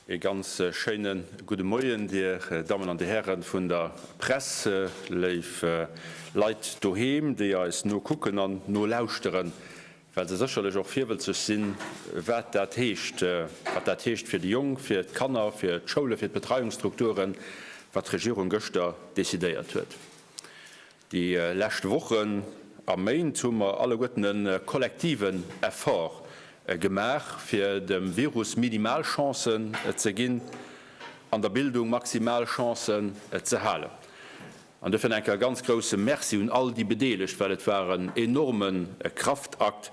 Ee ganz schéine gudde Moien, Dir Dammen an Dir Häre vun der Press, léif Leit doheem, déi eis nokucken an nolauschteren, well se sécherlech och virwëlzeg sinn, wat dat heescht, wat dat heescht fir déi Jonk, fir d'Kanner, fir d'Schoule, fir d'Betreiungsstrukturen, wat d'Regierung gëschter decidéiert huet. Déi lescht Wochen a Méint hu mer alleguerten e kollektiven Effort gemaach, fir dem Virus minimal Chancen ze ginn an der Bildung maximal Chancen ze halen. An dofir nach eng Kéier e ganz grousse Merci un all déi Bedeelegt, well et war en enorme Kraftakt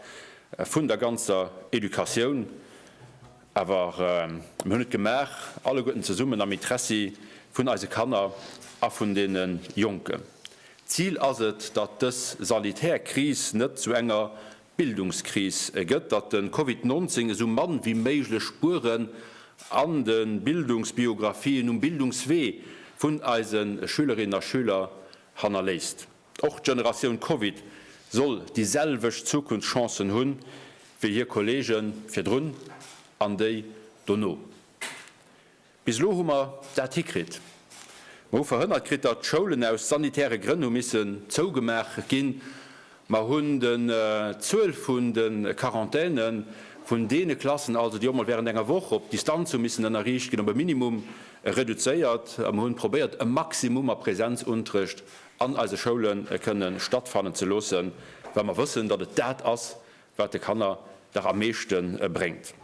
vun der ganzer Educatioun. Awer mir hunn et gemaach, alleguerten zesummen am Interessi vun eise Kanner a vun deene Jonken. D'Zil ass et, datt dës sanitär Kris net zu enger Bildungskris gëtt, datt de Covid 19 esou mann wéi méiglech Spueren an de Bildungsbiographien, um Bildungswee vun eise Schülerinnen a Schüler hannerléisst. Och d'Generatioun Covid soll déi selwecht Zukunftschancen hunn, wéi hir Kolleege virdrun an déi dono. Bis elo hu mer dat hikritt. Mer hu verhënnert kritt, datt d'Schoulen aus sanitäre Grënn hu missen zougemaach ginn. Mer hunn d'Zuel vun de Quarantäne vun deene Klassen also, déi och mol während enger Woch op Distanz hu missen ënnerriicht ginn, op e Minimum reduzéiert a mer hunn probéiert, e Maximum a Präsenzunterrecht an eise Schoule kënne stattfannen ze loossen, well mer wëssen, datt et dat ass, wat de Kanner dach am meeschte bréngt.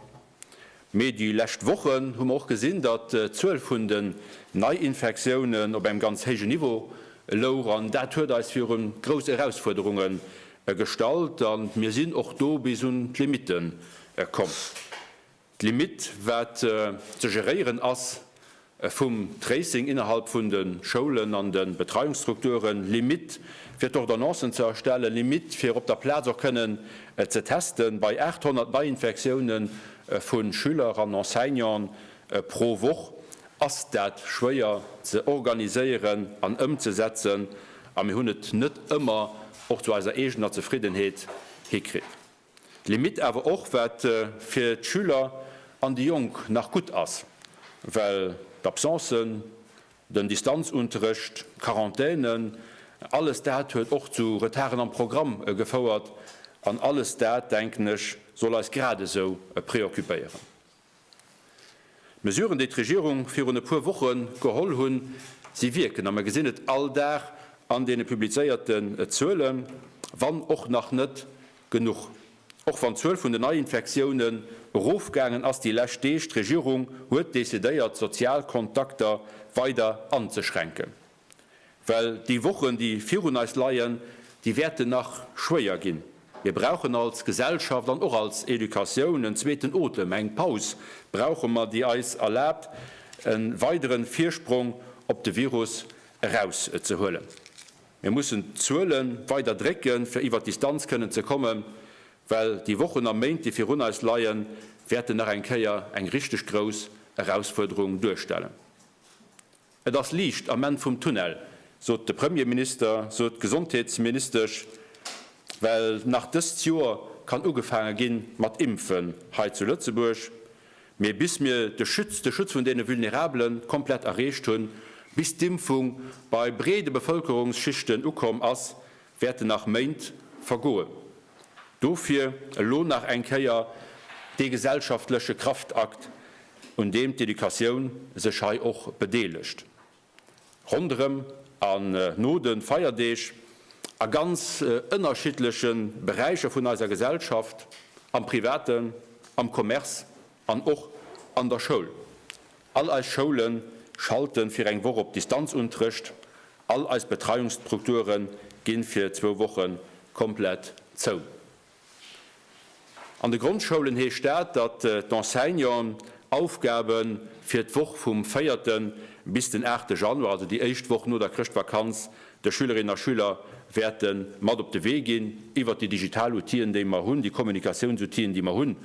Mee déi lescht Wochen hu mer och gesinn, datt d'Zuel vun den Neiinfektiounen op engem ganz héijen Niveau louch an dat huet eis viru grouss Erausfuerderunge gestallt a mir sinn och do bis un d'Limitte komm. D'Limitt, wat ze geréieren ass vum Tracing innerhalb vun de Schoulen an de Betreiungsstrukturen, Limitt fir d'Ordonnancen ze erstellen, Limitt fir op der Plaz och kënnen ze testen, bei 800 Neiinfektioune vu Schüler an Enseignanten pro Woch ass dat schwéier ze organiséieren an ëmzesetzen a mir hunn et net ëmmer och zu eiser eegener Zefriddenheet hikritt. D'Limitt awer och wat fir d'Schüler an déi Jonk nach gutt ass, well d'Absencen, den Distanzunterrecht, d'Quarantainen, alles dat huet och zu Retarden am Programm gefouert an alles dat, denken ech, soll eis grad esou preoccupéieren. D'Mesuren, déi d'Regierung virun e puer Woche geholl hunn, si wierken a mer gesinn et all Dag an deene publizéierten Zuelen, wann och nach net genuch. Och wann d'Zuel vun den Neiinfektiounen erofgaangen ass déi lescht Deeg, d'Regierung huet decidéiert, d'sozial Kontakter weider anzeschränken. Well déi Wochen, déi virun eis leien, déi wäerten nach schwéier ginn. Mir brauchen als Gesellschaft an och als Educatioun en zweeten Otem, eng Paus brauche mer, déi eis erlaabt, e weidere Virsprong op de Virus erauszehuelen. Mir mussen d'Zuele weider drécken, fir iwwer d'Distanz kënnen ze kommen, well déi Wochen a Méint, déi virun eis leien, wäerten nach eng Kéier eng richteg grouss Erausfuerderung duerstellen. Et ass Liicht am Enn vum Tunnel, sot de Premierminister, sot d'Gesondheetsministesch, well nach dëst Joer kann ugefaange gi mat Impfen hei zu Lëtzebuerg. Mee bis mir de Schutz, de Schutz vun deene Vulnerabele komplett erreecht hunn, bis d'Impfung bei breede Bevëlkerungsschichten ukomm ass, wäerten nach Méint vergoen. Dofir elo nach eng Kéier dee gesellschaftleche Kraftakt, un deem d'Educatioun sech hei och bedeelegt, ronderëm an no de Feierdeeg a ganz ënnerschiddleche Beräicher vun eiser Gesellschaft, am Privaten, am Commerce an och an der Schoul. All eis Schoule schalte fir eng Woch op Distanzunterrecht, all eis Betreiungsstrukture gi fir zwou Woche komplett zou. An de Grondschoulen heescht dat, datt d'Enseignanten Aufgabe fir d'Woch vum véierte bis den aachte Januar, also déi éischt Woch no der Chrëschtvakanz, de Schülerinnen a Schüler wäerte mat op de Wee ginn, iwwert déi digital Outiller, déi mer hunn, déi Kommunikatiounsoutiller, déi mer hunn.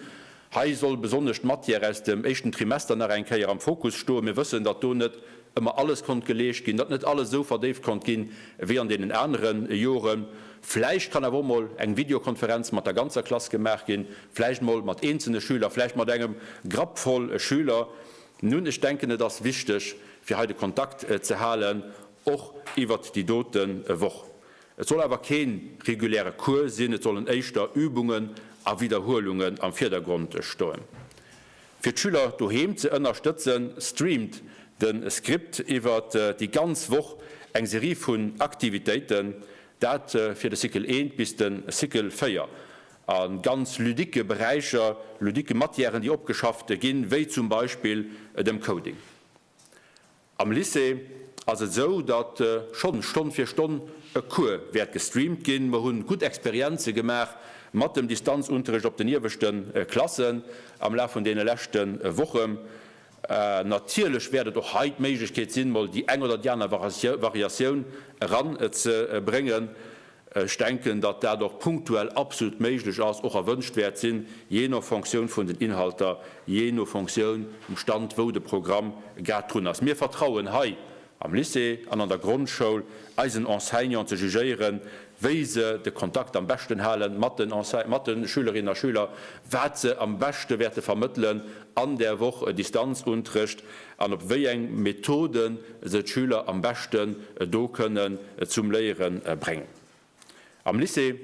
Hei soll besonnesch d'Matière aus dem éischten Trimester nach eng Kéier am Fokus stoen. Mir wëssen, datt do net ëmmer alles konnt geleescht ginn, datt net alles esou verdéift konnt ginn wéi an deenen anere Joren. Vläicht kann awer och mol eng Videokonferenz mat der ganzer Klass gemaach ginn, vläicht mol mat eenzelne Schüler, vläicht mat engem Grapp voll Schüler. Nun, ech denken, et ass wichteg, fir hei de Kontakt ze halen, och iwwert déi dote Woch. Et soll awer kee reguläre Cours sinn, et sollen éischter Übungen a Widderhuelungen am Virdergrond stoen. Fir d'Schüler doheem ze ënnerstëtzen, streamt de Script iwwert déi ganz Woch eng Serie vun Aktivitéiten, dat fir de Cycle 1 bis de Cycle 4, a ganz ludique Beräicher, ludique Matièren, déi opgeschafft ginn, wéi zum Beispill dem Coding. Am Lycée ass et esou, datt schonn Stonn fir Stonn e Cours wäert gestreamt ginn. Mer hunn gutt Experienze gemaach mat dem Distanzunterricht op den ieweschte Klassen am Laf vun deene leschte Wochen. Natierlech wäert et och hei d'Méiglechkeet sinn, mol déi eng oder déi aner Variatioun eranzebréngen. Ech denken, datt dat och punktuell absolut méiglech ass, och erwënscht wäert sinn, jee no Fonctioun vun den Inhalter, jee no Fonctioun um Stand, wou de Programm grad drun ass. Mir vertrauen hei am Lycée an an der Grondschoul eisen Enseignanten ze jugéieren, wéi se de Kontakt am beschten hale mat de Schülerinnen a Schüler, wat se am beschte wäerte vermëttelen an där Woch Distanzunterrecht an op wéi eng Methode se d'Schüler am beschten do kënnen zum Léiere bréngen. Am Lycée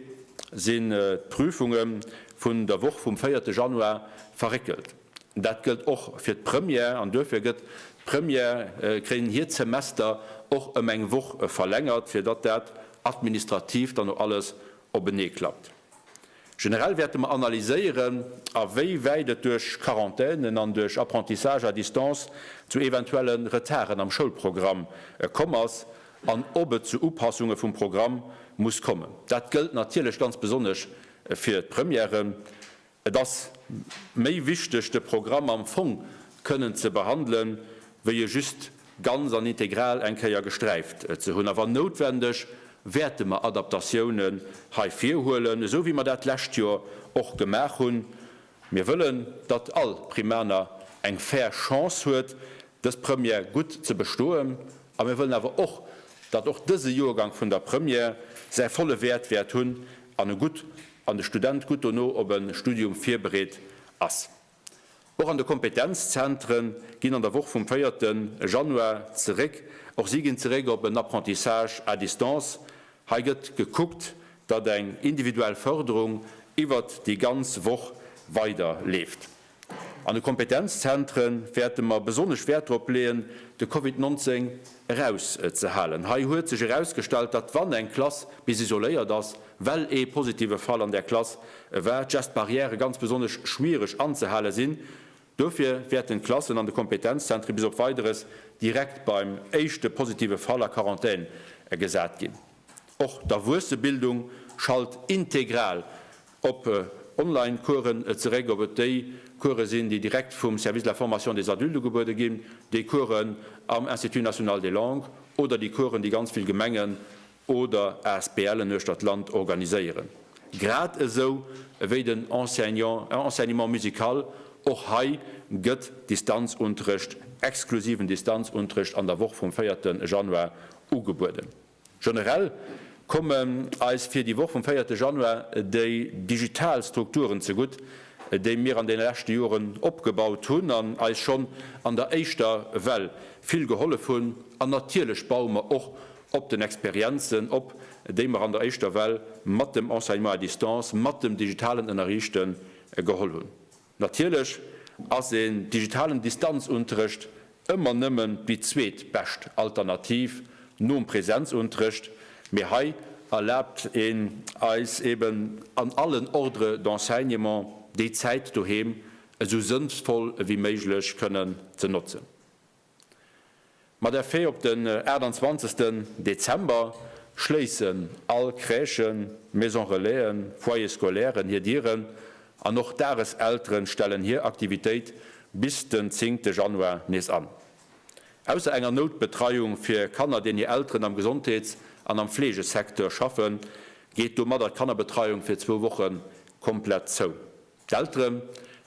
sinn d'Prüfunge vun der Woch vum véierte Januar verréckelt. Dat gëllt och fir d'Première an duerfir gëtt d'Première, kréien hiert Semester och ëm eng Woch verlängert, fir datt dat administrativ dann och alles openee klappt. Generell wäerte mer analyséieren, a wéi wäit et duerch Quarantänen an duerch Apprentissage à distance zu eventuelle Retarden am Schoulprogramm komm ass an ob et zu Upassunge vum Programm muss kommen. Dat gëllt natierlech ganz besonnesch fir d'Premièren. Et ass méi wichteg, de Programm am Fong kënnen ze behandelen, wéi e just ganz an integral eng Kéier gesträift ze hunn. A wann noutwendeg, wäerte mer Adaptatiounen hei virhuelen, esou wéi mer dat d'lescht Joer och gemaach hunn. Mir wëllen, datt all Primaner eng fair Chance huet, dës Première gutt ze bestoen. A mir wëllen awer och, datt och dëse Joergang vun der Première säi volle Wäert wäert hunn an e gutt an de Student gutt dono op e Studium virbereet ass. Och an de Kompetenzzentre ginn an der Woch vum véierte Januar zeréck. Och si ginn zeréck op en Apprentissage à distance. Hei gëtt gekuckt, datt eng individuell Fërderung iwwert déi ganz Woch weider leeft. An de Kompetenzzentre wäerte mer besonnesch Wäert drop leeën, de Covid 19 eraus ze halen. Hei huet sech erausgestallt, datt wann eng Klass bis isoléiert ass, well ee positive Fall an där Klass war, d'Gestes barrières ganz besonnesch schwiereg anzehale sinn. Dofir wäerten d'Klassen an de Kompetenzzentre bis op Weideres direkt beim éischte positive Fall a Quarantän gesat ginn. Och d'Erwuessebildung schalt integral op Online-Coursen zeréck, ob et déi Course sinn, déi direkt vum Service de la formation des adultes ugebuede ginn, déi Coursen am Institut national des langues oder déi Coursen, déi ganz vill Gemengen oder ASBLen uechter d'Land organiséieren, grad esou wéi den Enseignement musical. Och hei gëtt Distanzunterrecht, exklusiven Distanzunterrecht an der Woch vum véierte Januar ugebueden. Generell kommen eis fir déi Woch vum véierte Januar déi digital Strukturen zegutt, déi mir an deene leschte Joren opgebaut hunn an eis schonn an der éischter Well vill gehollef hunn. An natierlech baue mer och op den Experienzen op, déi mer an der éischter Well mat dem Enseignement à distance, mat dem digitalen Ënnerriichte geholl hunn. Natierlech ass een digitalen Distanzunterrecht ëmmer nëmmen déi zweet bescht Alternativ nom Präsenzunterrecht, mee hei erlaabt een eis eben an allen Ordres d'enseignement déi Zäit doheem esou sënnvoll ewéi méiglech kënnen ze notzen. Mat Effet op den 28 Dezember schléissen all Crèchen, Maison Relaisen, Foyers scolairen hir Dieren an och d'Dageselteren stellen hir Aktivitéit bis den 10 Januar nees an. Ausser enger Noutbetreiung fir Kanner, deenen hir Elteren am Gesondheets an am Fleegesecteur schaffen, geet domadder d'Kannerbetreiung fir zwou Woche komplett zou. D'Elteren,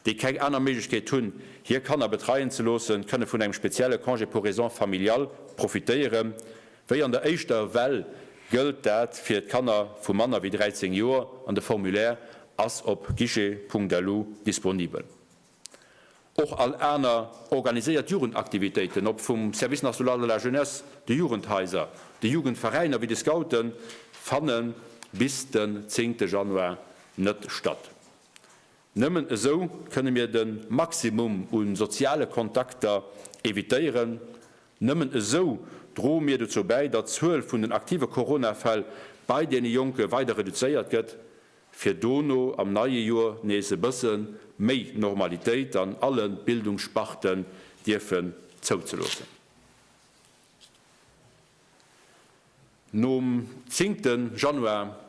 déi keng aner Méiglechkeet hunn, hir Kanner betreien ze loossen, kënne vun engem spezielle Congé pour raisons familiales profitéieren. Wéi an der éischter Well gëllt dat fir d'Kanner vu manner wéi 13 Joer an de Formulaire ass op guichet.lu disponibel. Och all aner organiséiert Jugendaktivitéiten, ob vum Service national de la jeunesse, de Jugendhaiser, de Jugendveräiner wéi de Scouten, fanne bis den zéngte Januar net statt. Nëmmen esou kënne mir de Maximum u soziale Kontakter evitéieren. Nëmmen esou droe mir dozou bäi, datt d'Zuel vun den aktive Corona-Fäll bei deene Jonke weider reduzéiert gëtt, fir dono am neie Joer nees e bësse méi Normalitéit an alle Bildungssparten dierfen zouzeloossen. Nom zéngte Januar,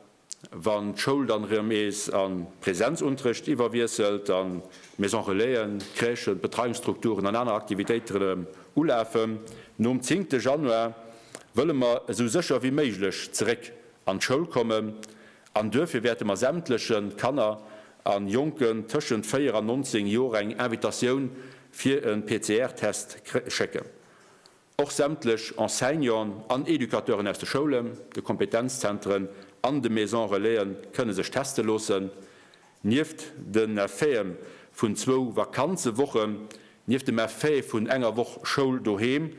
wann d'Schoul dann erëm ees a Präsenzunterrecht iwwerwiesselt an d'Maison Relaisen, d'Crèchen, d'Betreiungsstrukturen an aner Aktivitéiten erëm ulafen, nom zéngte Januar wëlle mer esou sécher wéi méiglech zeréck an d'Schoul kommen an duerfir wäerte mer sämtleche Kanner a Jonken tëschent 4 an 19 Joer eng Invitatioun fir e PCR-Test schécken. Och sämtlech Enseignanten an Educateuren aus de Schoulen, de Kompetenzzentren an de Maisons Relaisen kënne sech teste loossen. Nieft den Effete vun zwou Vakanzewochen, nieft dem Effet vun enger Woch Schoul doheem,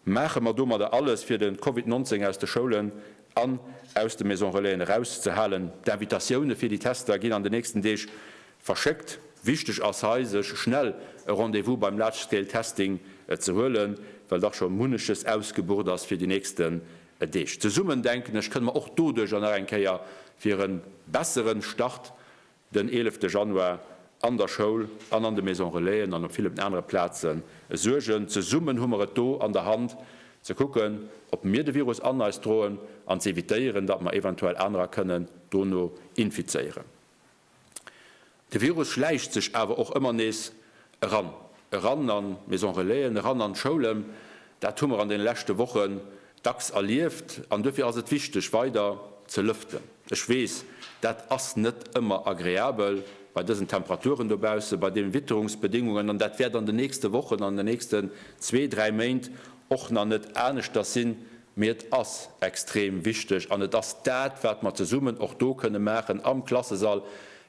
maache mer domadder alles, fir de Covid 19 aus de Schoulen an aus de Maisons Relaisen erauszehalen. D'Invitatioune fir déi Tester ginn an de nächsten Deeg Verschéckt. Wichteg ass hei, sech schnell e Rendez-vous beim Large Scale Testing ze huelen, well dach scho munneches ausgebucht ass fir déi nächsten Deeg. Zesummen, denken ech, kënne mer och doduercher nach eng Kéier fir e bessere Start den eelefte Januar an der Schoul an an de Maison Relaisen an op villen anere Plaze suergen. Zesummen hu mer et do an der Hand, ze kucken, ob mir de Virus an eis droen an ze evitéieren, datt mer eventuell anerer kënnen dono infizéieren. De Virus schläicht sech awer och ëmmer nees eran, eran an d'Maison Relaisen, eran an d'Schoulen. Dat hu mer an deene leschte Wochen dacks erlieft an duerfir ass et wichteg, weider ze lëften. Ech weess, dat ass net ëmmer agreabel bei dësen Temperaturen dobaussen, bei deenen Witterungsbedingungen an dat wäert an den nächste Wochen, an den nächsten zwee, dräi Méint och nach net aneschters sinn. Mee et ass extrem wichteg an et ass dat, wat mer zesummen och do kënne maachen am Klassesall,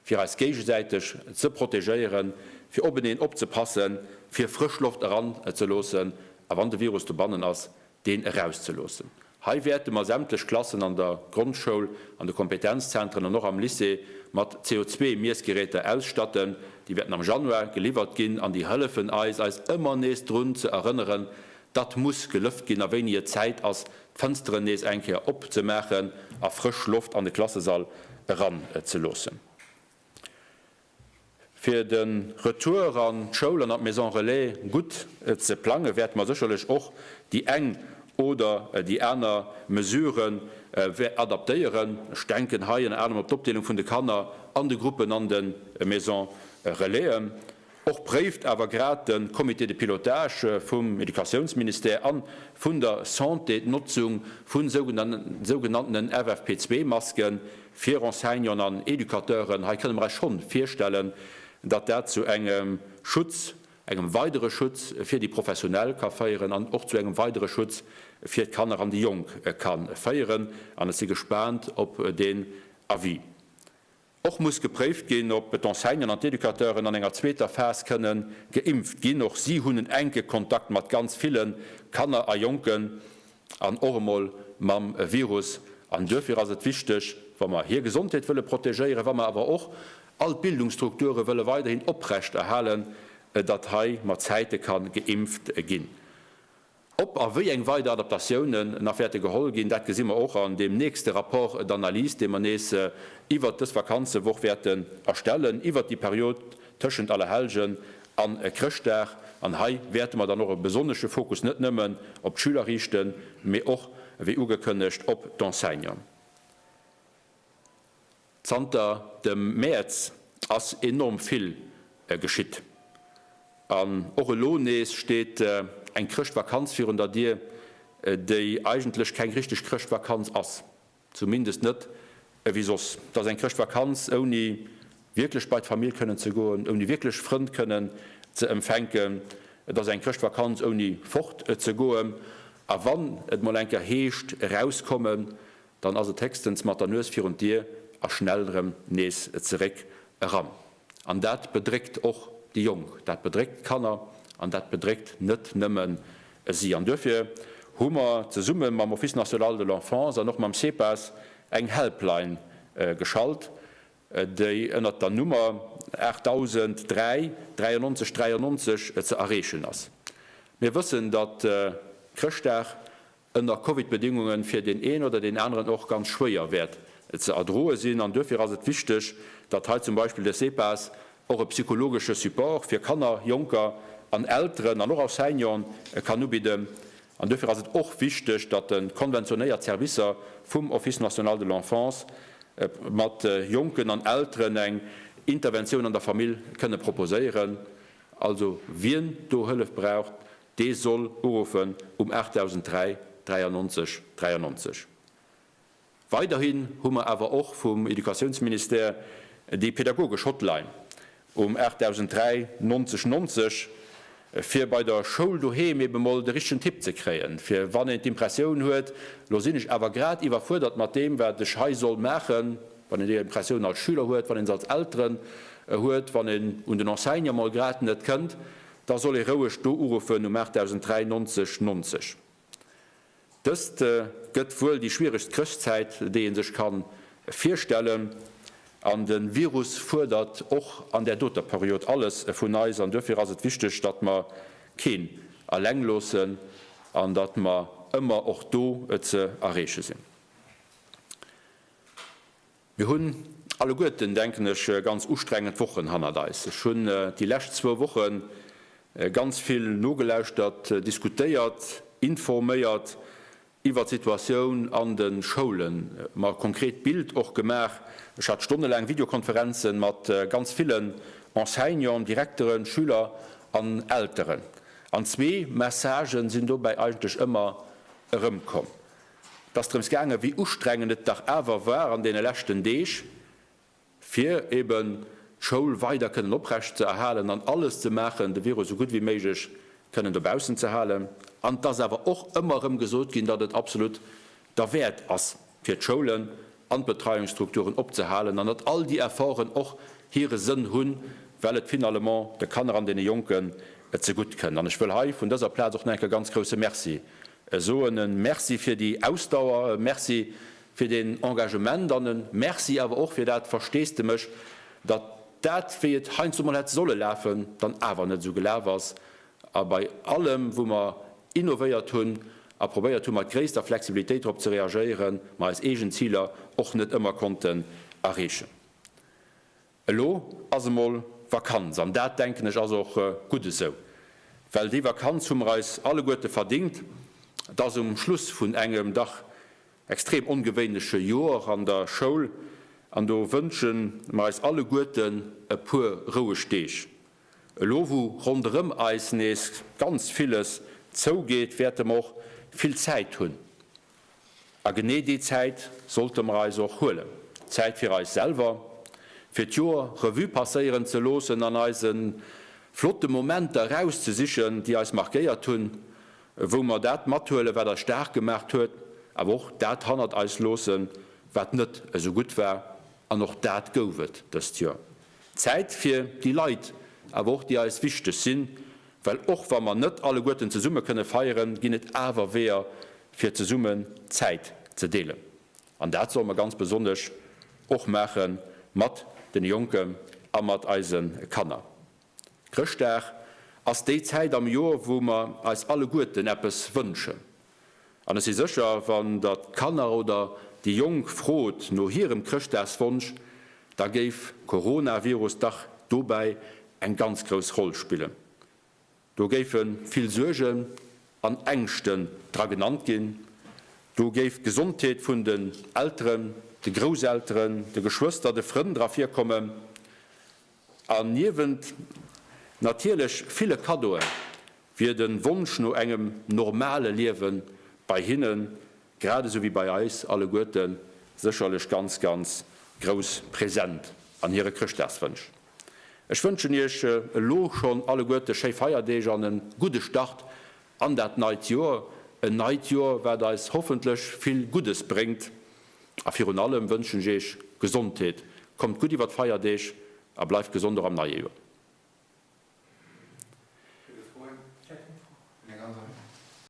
fir eis géigesäiteg ze protegéieren, fir openeen opzepassen, fir frësch Loft eranzeloossen a wann de Virus dobannen ass, deen erauszeloossen. Hei wäerte mer sämtlech Klassen an der Grondschoul, an de Kompetenzzentren an och am Lycée mat CO2-Miessgeräter ausstatten. Déi wäerten am Januar geliwwert ginn an déi hëllefen eis, eis ëmmer nees drun ze erënneren, Datt muss gelëft ginn a wéini et Zäit ass, d'Fënsteren nees eng Kéier op ze maachen a frësch Loft an de Klassesall eran ze loossen. Fir de Retour an d'Schoul an an d'Maison Relais gutt ze plangen, wäerte mer sécherlech och déi eng oder déi aner Mesure adaptéieren. Ech denken hei ënner anerem op d'Opdeelung vun de Kanner an de Gruppen an de Maison Relaisen. Och préift awer grad de Comité de pilotage vum Educatiounsministère a vun der Santé d'Notzung vu sougenanntenen FFP2-Maske fir Enseignanten an Educateuren. Hei kënne mer eis schonn virstellen, datt dat zu engem Schutz, engem weidere Schutz fir déi Professionell ka féieren an och zu engem weidere Schutz fir d'Kanner an déi Jonk ka féieren. An ech si gespaant op deen Avis. Och muss gepréift ginn, ob d'Enseignanten an d'Educateuren an enger zweeter Phas kënne geimpft ginn. Och si hunn en enke Kontakt mat ganz ville Kanner a Jonken an och emol mam Virus. An duerfir ass et wichteg, wa mer hir Gesondheet wëlle protegéieren, wa mer awer och all d'Bildungsstrukture wëlle weiderhin oprecht erhalen, datt hei mat Zäite ka geimpft ginn. Ob a wéi eng weider Adaptatiounen nach wäerte geholl ginn, dat gesi mer och an deem nächste Rapport d'analyse, dee mer nees iwwert dës Vakanzewoch wäerten erstellen, iwwert déi Period tëschent Allerhellgen a Chrëschtdag. An hei wäerte mer dann och e besonnesche Fokus net nëmmen op d'Schüler riichten, mee och, wéi ugekënnegt, op d'Enseignanten. Zanter dem Mäerz ass enorm vill geschitt. An och elo nees steet eng Chrëschtvakanz virun der Dier, déi eigentlech keng richteg Chrëschtvakanz ass. Zumindest net ewéi soss. Et ass eng Chrëschtvakanz ouni wierklech bei d'Famill kënnen ze goen, ouni wierklech Frënn kënnen ze empfänken. Et ass eng Chrëschtvakanz ouni fort ze goen. A wann et mol eng Kéier heescht erauskommen, Dann ass et héchstens mat der Nues virun d'Dier a schnell erëm nees zeréck eran. An dat bedréckt och. déi Jonk, dat bedréckt d'Kanner an dat bedréckt net nëmme si. An duerfir hu mer zesumme mam Office national de l'enfance an och mam CEPAS eng Helpline geschalt, déi ënnert der Nummer 8003 93 93 ze erreechen ass. Mir wëssen, datt Chrëschtdag ënner Covid-Bedéngunge fir deen een oder deen aneren och ganz schwéier wäert ze erdroe sinn an duerfir ass et wichteg, datt hei zum Beispill de CEPAS och e psychologesche Support fir Kanner, Jonker an Elteren an och Enseignanten kann ubidden. An duerfir ass et och wichteg, datt de konventionéiert Servicer vum Office national de l'enfance mat Jonken an Elteren eng Interventioun an der Famill kënne proposéieren. Also wien do Hëllef braucht, Dee soll uruffen um 8003 93 93. Weiderhin hu mer awer och vum Educatiounsministère déi pädagogesch Hotline um 8003 90 90, fir bei der Schoul doheem ebe mol de richtegen Tipp ze kréien, fir wann een d'Impressioun huet, lo sinn ech awer grad iwwerfuerdert mat deem, wat ech hei soll maachen, wann een déi Impressioun als Schüler huet, wann een se als Elteren huet, wann een un den Enseignant mol grad net kënnt. Da soll ee roueg do uruffen um 8003 90 90. Dëst gëtt wuel déi schwieregst Chrëschtzäit, déi ee sech ka virstellen. An de Virus fuerdert och an där doter Period alles vun eis. An duerfir ass et wichteg, datt mer keen eleng loossen an datt mer ëmmer och do ze erreeche sinn. Mir hunn alleguerten, denken ech, ganz ustrengend Wochen hannert eis. Ech hunn déi lescht zwou Woche ganz vill nogelauschtert, diskutéiert, informéiert iwwert d'Situatioun an de Schoulen, mer e konkret Bild och gemaach. Ech hat stonnelaang Videokonferenze mat ganz villen Enseignanten, Direkteren, Schüler an Elteren. An zwee Messagen sinn dobäi eigentlech ëmmer erëmkomm. Et ass drëms gaangen, wéi ustrengend et dach awer war an deene leschten Deeg, fir eben d'Schoul weider kënnen oprecht ze erhalen an alles ze maachen, de Virus esou gutt wéi méiglech kënnen dobaussen ze halen. An et ass awer och ëmmer erëm gesot ginn, datt et absolut derwäert ass, fir d'Schoulen an d'Betreiungsstrukturen opzehalen an datt all déi Efforten och hire Sënn hunn, well et finalement de Kanner an deene Jonken zegutt kënn. An ech wëll hei vun dëser Plaz och nach eng Kéier ganz grousse Merci soen. E Merci fir déi Ausdauer, e Merci fir deen Engagement an e Merci awer och fir dat Versteesdemech, datt dat, wéi et heiansdo mol hätt solle lafen, dann awer net esou gelaf ass. A bei allem, wou mer innovéiert hunn a probéiert hu mat gréisster Flexibilitéit drop ze reagéieren, mer eis eegen Ziler och net ëmmer konnten erreechen. Elo ass emol Vakanz, an dat, denken ech, ass och gutt esou, well déi Vakanz hu mer eis alleguerte verdingt. Et ass um Schluss vun engem dach extrem ongewéinleche Joer an der Schoul, an do wënsche mer eis alleguerten e puer roueg Deeg. Elo wou ronderëm eis nees ganz villes zougeet, wäerte mer och vill Zäit hunn. A genee déi Zäit sollte mer eis och huelen. Zäit fir eis selwer, fir d'Joer Revue passéieren ze loossen an eis e flotte Momenter erauszesichen, déi eis markéiert hunn, wou mer dat mathuelen, wat eis staark gemaacht huet, awer och dat hannert eis loossen, wat net esou gutt war. An och dat gouf et dëst Joer. Zäit fir déi Leit awer och, déi eis wichteg sinn, well och wa mer net alleguerten zesumme kënne feieren, ginn et awer Weeër, fir zesummen Zäit ze deelen. An dat solle mer ganz besonnesch och maache mat den Jonken a mat eise Kanner. Chrëschtdag ass déi Zäit am Joer, wou mer eis alleguerten eppes wënschen. An ech si sécher, wann Der d'Kanner oder déi Jonk frot no hirem Chrëschtdagswonsch, da géif Coronavirus dach dobäi eng ganz grouss Roll spillen. Do géife vill Suergen an Ängschten dra genannt ginn. Do géif d'Gesondheet vun den Elteren, de Grousselteren, de Geschwëster, de Frënn dra virkommen. An niewent natierlech ville Kaddoe wier de Wonsch no engem normale Liewe bei hinne grad esou wéi bei eis alleguerte sécherlech ganz, ganz grouss present an hire Chrëschtdagswënsch. Ech wënschen Iech elo schonn alleguerte schéi Feierdeeg an e gudde Start an dat neit Joer, en neit Joer, wat eis hoffentlech vill Guddes bréngt. A virun allem wënschen ech Iech Gesondheet. Kommt gutt iwwer d'Feierdeeg a bleift gesond och am neie Joer.